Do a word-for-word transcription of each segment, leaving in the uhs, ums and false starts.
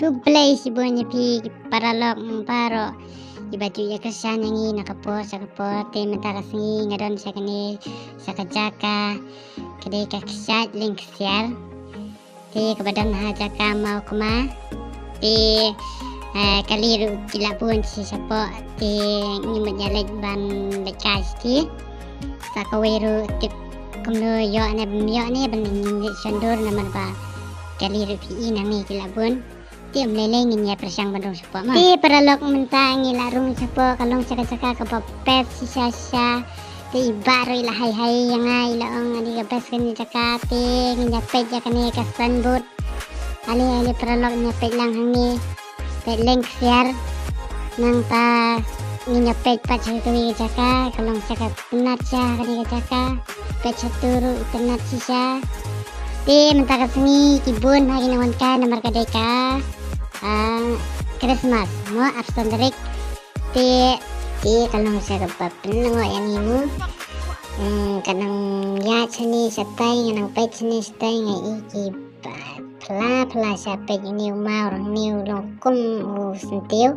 Khublei shibun ïa phi ki paralok baroh kiba ju ïa kyrshan ïa ngi na ka por sha ka por. Te mynta ka sngi nga don sha kane, sha ka jaka ka dei ka kshaid Lyngksiar. Te kaba don ha jaka Mawkma. Te eh, kali ruh ki la bun shi shapoh. Te ngi mut ïa leit ban leit kai shi. Sa kawei ruh tip kumno ïoh ne bym ïoh ne ban ngin leit shon dur namar ba kali ruh phi i nangne ki la bun. Te ym lei lei ngin ïa pyrshang ban rung shapoh ma. Te paralok mynta ngi la rung shapoh, ka long sha ka jaka kaba best shisha shisha. Te i bah ruh i la hai hai ïa nga, i la ong adi ka best kane jaka. Te ngin ïa peit ïa kane ka signboard. Ale ale paralok, ngin ïa peit lang hangne. Peit Lyngksiar. Nangta ngin ïa peit pat sha kawei ka jaka, ka long sha ka tnat sha kane ka jaka. Peit shatu ruh i tnat shisha. Te mynta ka sngi ki bun ha ki nongwan kai namar ka dei ka ah, Christmas mo, arphew san tarik. Te te ka long sha kaba pynlyngngoh ïa ngi mo. Hmm, ka nang ïaid shane shatai, nga nang peit shane shatai, nga i kiba phla phla sha, peit une u maw rangne u long kum u syntiew.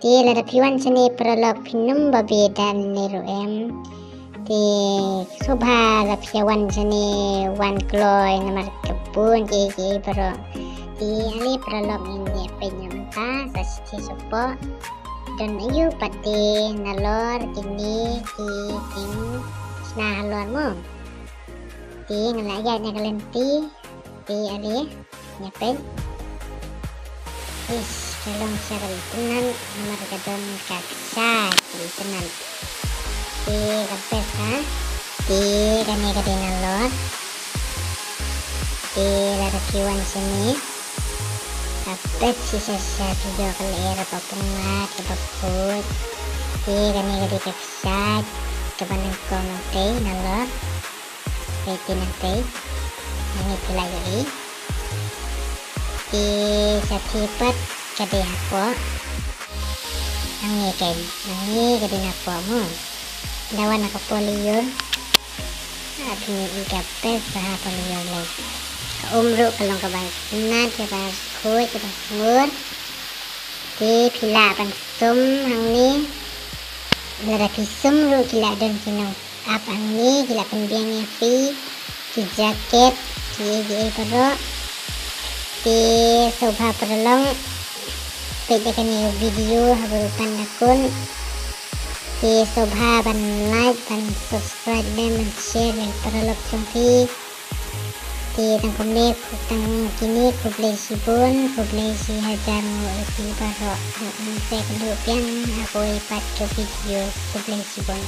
Te lada phi wan shane paralok phin ym ba beh dan ne ruh em. Te sngewbha la phi wan shane wan kloi namar ka bun kiei kiei baroh. Te ale paralok, ngin ïa peit ïa mynta sa shithi shapoh. Don aiu pat te nalor kine ki jingshna halor mo. Te nga la ïaid na ka lynti. Te ale, ngin ïa peit. Ish, ka long sha ka itynnad namar ka don ka kshaid ka itynnad. Te ka best ha. Te kane ka dei nalor. Te lada phi wan shane, ka best shisha shisha, phi ïoh ka lyer kaba pyngngad kaba khuid. Te kane ka dei ka kshaid kaba nyngkong, te nalor. Te te nangtei. Nangne phi la ïohi. Te shathie pat ka dei hapoh. Nangne kein, nangne ka dei napoh mo. Da wan na ka polyur. Ap ni i ka best bha ha polyur lei. Ka um ruh ka long kaba itynnad, kaba khuid, kaba sngur. Te phi lah ban sum hangne. Lada phi sum ruh ki lah don ki nong ap hangne, ki lah pynbiang ïa phi ki jaket, kiei kiei baroh. Te sngewbha paralok, peit ïa kane ka video haduh ban da kut. Te sngewbha ban like, ban subscribe ne ban share ïa paralok jong phi. Te tang kumne, tang kine, khublei shibun, khublei shihajar nguh ïa phi baroh. Ngin sa ïakynduh biang ha kawei pat ka video. Khublei shibun.